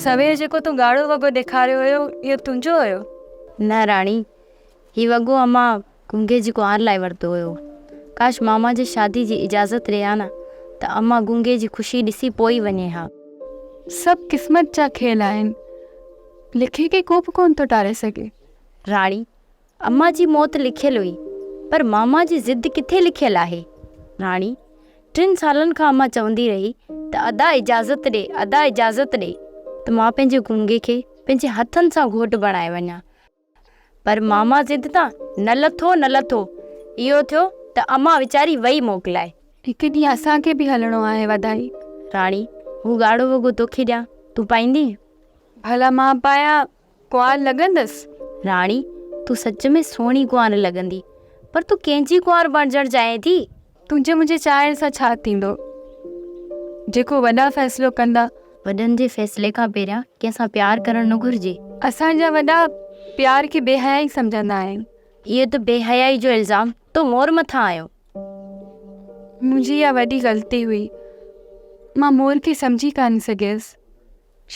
سوير جيڪو تون ڳاڙهو وڳو ڏيکاريو هيو، اهو تنهنجو هيو؟ نه راڻي، هي وڳو امان گونگي جي ڪنوار لاء ورتو هيو. ڪاش ماما جي شادي جي اجازت ڏي ها نه ته امان گونگي جي خوشي ڏسي پوء ئي وڃي ها. سڀ قسمت جا کيل آهن. لکي کي ڪو به ڪونه ٿو ٽاري سگهي. راڻي، امان جي موت لکيل هئي، پر ماما جي ضد ڪٿي لکيل آهي؟ راڻي، ٽن سالن کان امان چوندي رهي ته ادا اجازت ڏي، ادا اجازت ڏي ته مان پنهنجي گونگي کي پنهنجي هٿن سان گهوٽ بڻائي وڃان، پر ماما ضد تان نه لٿو نه لٿو. اهو ٿيو ته امان ويچاري وئي موڪلائي. هڪ ڏينهن اسان کي به هلڻو آهي وڌائي. راڻي، هو ڳاڙهو وڳو توکي ڏيان، تون پائيندينء؟ ڀلا مان پايان ڪنوار لڳندس؟ راڻي، تون سچ ۾ سهڻي ڪنوار لڳندي، پر تون ڪنهن جي ڪنوار بڻجڻ چاهين ٿي؟ تنهنجي منهنجي چاهڻ سان ڇا ٿيندو؟ جيڪو وڏا فيصلو ڪندا. وڏن جي فيصلي کان پهريان ڪنهن سان پيار ڪرڻ نه گهرجي. اسان جا وڏا پيار کي بي حيائي سمجهندا آهن. اهو ته بي حيائي جو الزام تو مور مٿان آيو. منهنجي اها وڏي غلطي هئي. مان مور کي سمجهي ڪانه سگهيس.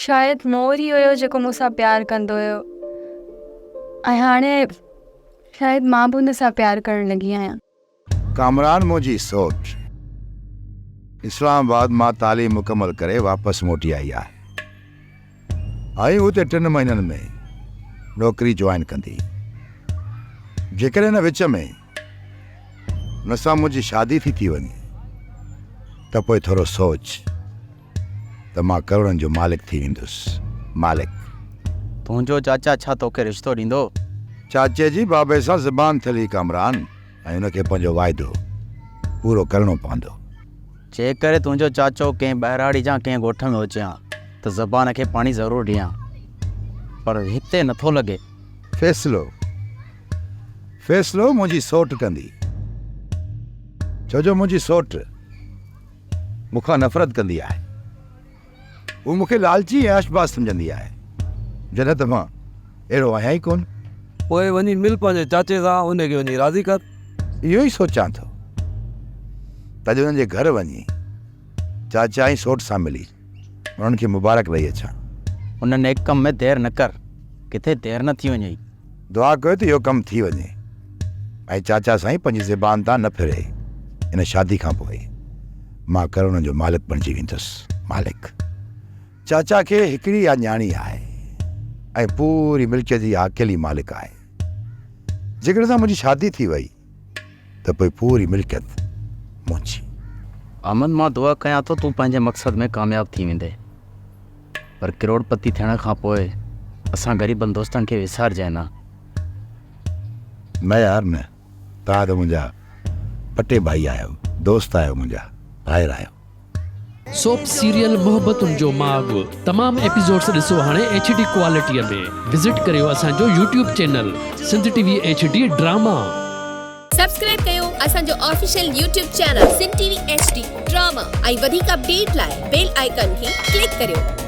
شايد مور ئي هيو جيڪو مون سان پيار ڪندو هيو ۽ هاڻي شايد مان به هن سان پيار ڪرڻ لڳي آهيان. ڪامران منهنجي سوٽ اسلام آباد مان تعليم مڪمل ڪري واپس موٽي آئي آهي ۽ اتي ٽن مهينن ۾ نوڪري جوائن ڪندي. جيڪڏهن ان وچ ۾ هن سان منهنجي شادي ٿي ٿي وڃي ته پوء ٿورو سوچ ته مان ڪروڙن جو مالڪ ٿي ويندس. مالڪ. تنهنجو چاچا ڇا توکي رشتو ڏيندو؟ چاچي جي بابي سان زبان ٿيل هئي ڪامران ۽ هن کي پنهنجو واعدو پورو ڪرڻو پوندو. جيڪڏهن تنهنجو چاچو ڪنهن ٻهراڙي جا ڪنهن ڳوٺ ۾ هجي ها ته زبان کي پاڻي ضرور ڏئي ها پر هتي نٿو لڳي. فيصلو فيصلو منهنجي سوٽ ڪندي ڇو جو منهنجي سوٽ مون کان نفرت ڪندي آهي. هوء مون کي لالچي ۽ عياشباز سمجهندي آهي، جڏهن ته مان اهڙو آهيان ئي ڪونه. پوء وڃي مل پنهنجي چاچي سان، ان کي وڃي راضي ڪر. اهو ئي سوچان ٿو ته اڄ انهن جي گهر وڃي چاچا ۽ سوٽ سان ملي انهن کي مبارڪ ڏئي اچان. ان نيڪ ڪم ۾ دير نه ڪر، ڪٿي دير نه ٿي وڃئي. دعا ڪيو ته اهو ڪم ٿي وڃي ۽ چاچا سائين پنهنجي زبان تان نه ڦري. ان شادي کان پوء مان ڪروڙن جو مالڪ بڻجي ويندس. مالڪ. چاچا کي هڪڙي اها نياڻي آهي ۽ پوري ملڪيت جي اها اڪيلي مالڪ آهي. جيڪڏهن سان منهنجي شادي ٿي وئي ته پوء پوري ملڪيت منهنجي. احمد مان دعا ڪيان ٿو تون پنهنجي مقصد ۾ ڪامياب ٿي ويندين پر ڪروڙ پتي ٿيڻ کان پوء اسان غريبن دوستن کي وسارجانء نه. نه يار نه توهان ته منهنجا پٽي ڀائي آهيو دوست آهيو منهنجا ڀائر آهيو. سوپ سيريل محبتن جو ماڳ تمام ايپيسوڊس ڏسو هاڻي ايڇ ڊي ڪوالٽي ۾ وزٽ ڪريو اسان جو YouTube channel Sindh T V H D drama. Subscribe ڪيو اسان جو official YouTube channel Sindh T V H D drama ۽ وڌيڪ اپڊيٽ لاء بيل آئيڪان کي ڪلڪ ڪريو.